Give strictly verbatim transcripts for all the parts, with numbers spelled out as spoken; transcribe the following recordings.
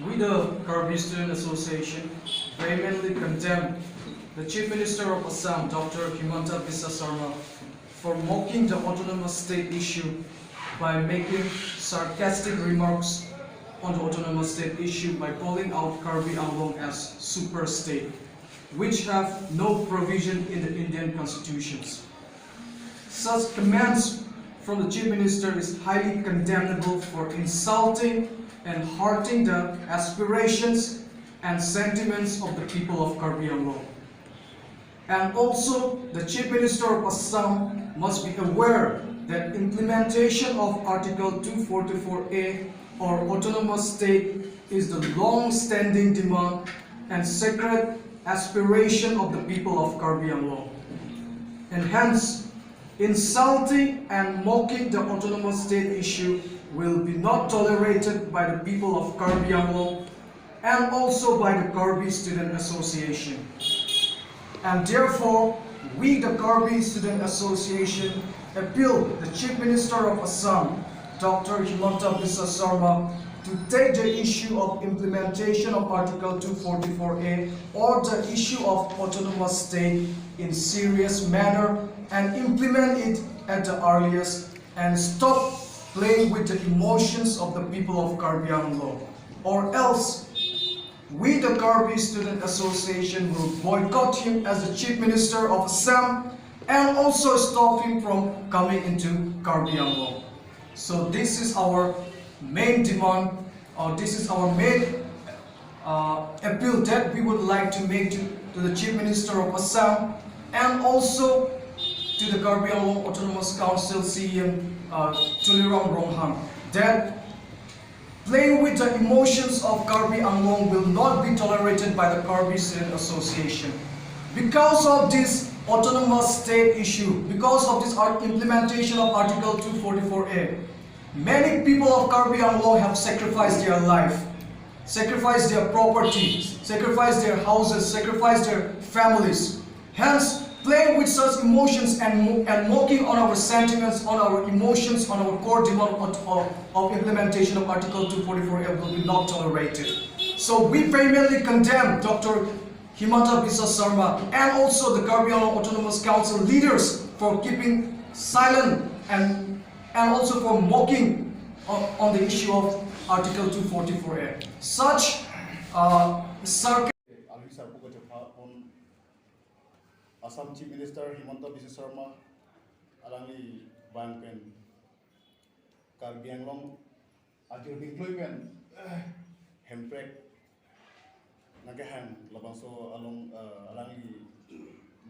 We, the Karbi Student Association, vehemently condemn the Chief Minister of Assam, Doctor Himanta Biswa Sarma, for mocking the autonomous state issue by making sarcastic remarks on the autonomous state issue by calling out Karbi Anglong as super state, which have no provision in the Indian constitutions. Such comments from the Chief Minister is highly condemnable for insulting and hurting the aspirations and sentiments of the people of Karbi Anglong. And also, the Chief Minister of Assam must be aware that implementation of Article two forty-four A or autonomous state is the long-standing demand and sacred aspiration of the people of Karbi Anglong. And hence, insulting and mocking the autonomous state issue will be not tolerated by the people of Karbi Anglong and also by the Karbi Student Association. And therefore, we, the Karbi Student Association, appeal the Chief Minister of Assam, Doctor Himanta Biswa Sarma, to take the issue of implementation of Article two forty-four A or the issue of autonomous state in serious manner and implement it at the earliest and stop playing with the emotions of the people of Karbi Anglong, or else we, the Karbi Student Association, will boycott him as the Chief Minister of Assam and also stop him from coming into Karbi Anglong. So this is our main demand, or this is our main uh, appeal that we would like to make to, to the Chief Minister of Assam and also to the Karbi Anglong Autonomous Council C E M, uh, Tuliram Ronghang, that playing with the emotions of Karbi Anglong will not be tolerated by the Karbi Student Association. Because of this autonomous state issue, because of this art- implementation of Article two forty-four A, many people of Karbi Anglong have sacrificed their life, sacrificed their property, sacrificed their houses, sacrificed their families. Hence, playing with such emotions and, mo- and mocking on our sentiments, on our emotions, on our core demand of, of, of implementation of Article two forty-four A will be not tolerated. So we vehemently condemn Doctor Himanta Biswa Sarma and also the Karbi Anglong Autonomous Council leaders for keeping silent and, and also for mocking on, on the issue of Article two forty-four A. Such uh, sarcasm. Alwi sarpo kachepha pon Assam Chief Minister Himanta Biswa Sarma alangli bang pen Karbi Anglong ajir ningkloi pen hemprek nangkehang labangso along, eh, alangli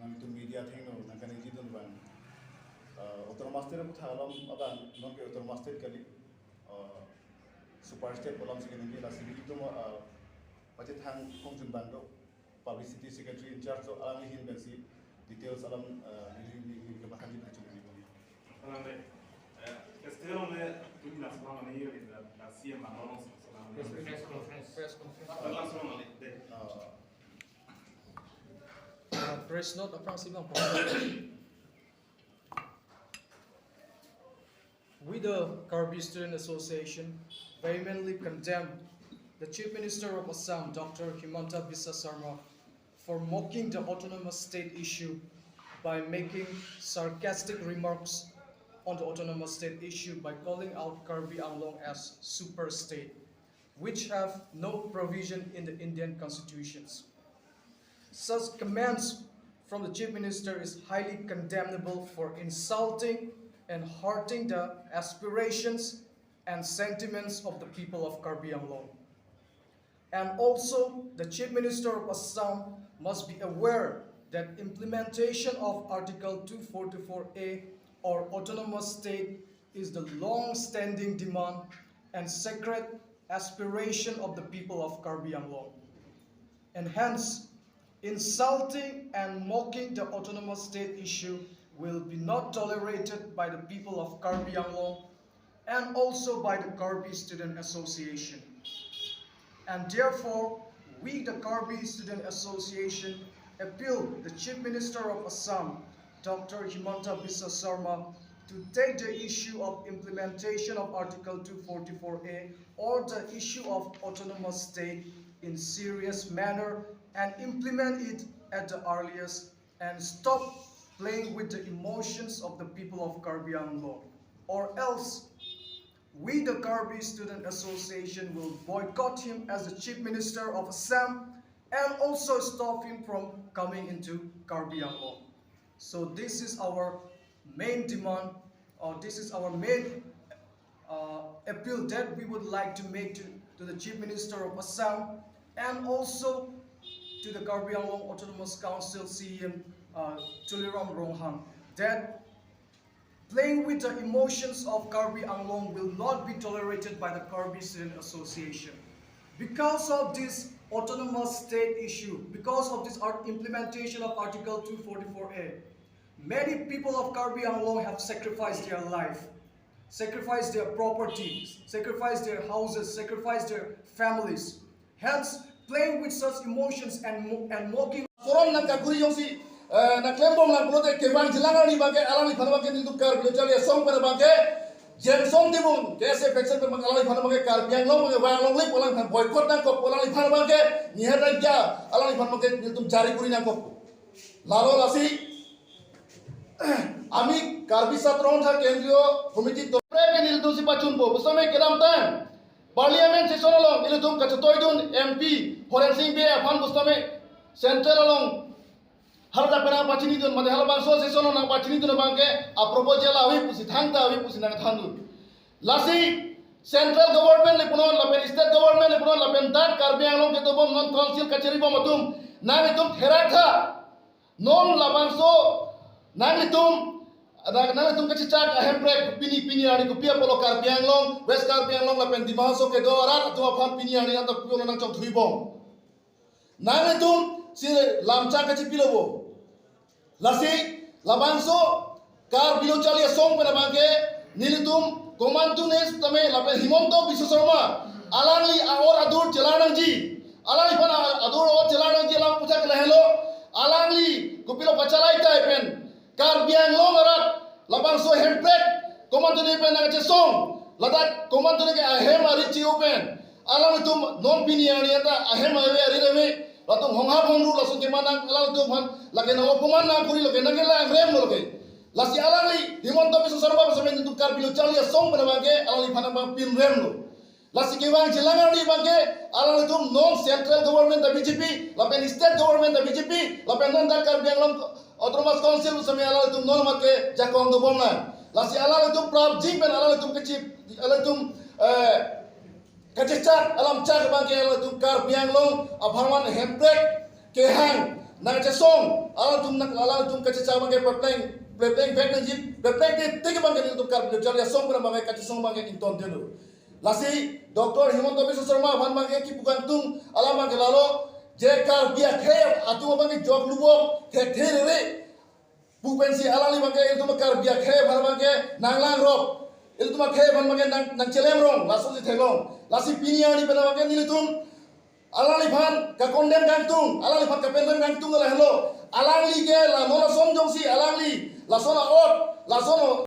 nangtum media thengno nangkaningjedun bang, eh, autonomous state aphuthak along abang non ke autonomous state kali, eh, super state alam si keningje lasi nelitum, eh, pachethang khongjun bang do publicity secretary in charge do alangli ahin pensi details alam, eh, neli, neli, neli kepakhanji pensi neli. Alangli, eh, festival along le tumi laso along le, eh, la C M along laso along le. Press conference. Press conference. Laso along le, de. Ah. Uh, press note aphrangsi bang. We, the Karbi Student Association, vehemently condemn the Chief Minister of Assam, Doctor Himanta Biswa Sarma, for mocking the autonomous state issue by making sarcastic remarks on the autonomous state issue by calling out Karbi Anglong as super state, which have no provision in the Indian constitutions. Such comments from the Chief Minister is highly condemnable for insulting and hurting the aspirations and sentiments of the people of Karbi Anglong. And also, the Chief Minister of Assam must be aware that implementation of Article two forty-four A or autonomous state is the long-standing demand and sacred aspiration of the people of Karbi Anglong. And hence, insulting and mocking the autonomous state issue will be not tolerated by the people of Karbi Anglong and also by the Karbi Student Association. And therefore, we, the Karbi Student Association, appeal the Chief Minister of Assam, Doctor Himanta Biswa Sarma, to take the issue of implementation of Article two forty-four A or the issue of autonomous state in serious manner and implement it at the earliest and stop playing with the emotions of the people of Karbi Anglong, or else we, the Karbi Student Association, will boycott him as the Chief Minister of Assam and also stop him from coming into Karbi Anglong. So this is our main demand, or this is our main uh, appeal that we would like to make to, to the Chief Minister of Assam and also to the Karbi Anglong Autonomous Council C E M, uh, Tuliram Ronghang, that playing with the emotions of Karbi Anglong will not be tolerated by the Karbi Student Association. Because of this autonomous state issue, because of this art- implementation of Article two forty-four A, many people of Karbi Anglong have sacrificed their life, sacrificed their properties, sacrificed their houses, sacrificed their families. Hence, playing with such emotions and, mo- and mocking Forum nangkakuri jongsi, eh, nangklembom nangpulote kevang jilang arni abangke alangliphan abangke nelitum Karbi Lo Charli Asong pen abangke Jenson Timung, K S A faction pen abangke alangliphan abangke Karbi Anglong abangke vang longle pu alangliphan boycott nangkok pu alangliphan abangke nihet raja alangliphan abangke nelitum jari kuri nangkok. Lalo lasi, ami Karbi Satro Montha Kendriya Committee to pre ke nelitum si pachunpo, pusitame kedamtang Parliament session along ilitum kachetoidun M P Horen Sing Bey aphan pusitame Central along haladak pen nangpachinidun, mate halabangso session along nangpachinidun abangke a proposal avi pusi thangta avi pusi nangthandun. Lasi Central Government le punon lapen State Government le punon lapen dak Karbi Anglong ketobom non council kacharibom atum nanglitum therak tha. Non labangso nanglitum, nang- nanglitum kachechak ahemprek pini pini arni kopi apotlo Karbi Anglong, West Karbi Anglong lapen Dima Hasao kedo arat atum aphan pini arni anta puyo nangchongthuibom. Nanglitum si lamchak kachipilo bo. Lasi labangso Karbi Lo Charli Asong pen abangke nelitum komantu ne tame lapen Himanta Biswa Sarma alangli a-or adur chelar nangji, alangliphan a- adur or chelar nangji alam puthak lahelo, alangli kopilo pachalai tai pen Karbi Anglong arat labangso hemprek komantu ne pen nangchesong, ladak komantu ne ke ahem ari chi-o pen alanglitum non pini arni anta ahem ave ari ave latum honghap hongru lason keman nang alanglitum aphan lake nang opoman nangkuri lake nangkelang rem lo lake. Lasi alangli Himanta Biswa Sarma pen nelitum Karbi Lo Charli Asong pen abangke alangliphan abang pinrem lo. Lasi kevang jilang arni abangke alanglitum non Central Government ta B J P, lapen State Government ta B J P, lapen non dak Karbi Anglong Autonomous Council pusitame alanglitum non mat kejakong dobom nang. Lasi alanglitum prapjin pen alanglitum kachip, alanglitum, eh, kachechak alamchak abangke alanglitum Karbi Anglong apharman hemprek kehang nangchesong alanglitum nang alanglitum kachechak abangke pepleng pepleng vek nangji, pepleng te te abangke nelitum Karbi Lo Charli Asong pen abangke kachesong abangke ingtondunlo. Lasi Doctor Himanta Biswa Sarma aphan abangke kipu kangtung alam abangke lalo, je Karbi akhei atum abangke jok lubok thekthe rere pu pensi alangli abangke ilitum Karbi akhei aphan abangke nanglangrok, ilitum akhei aphan abangke nang nangchelem rong, laso si theklong. Lasi pini arni pen abangke nelitum alangliphan ka-condemn kangtung, alangliphan kapenrem kangtung lahelo. Alangli ke la non ason jongsi alangli lason a-ot, lason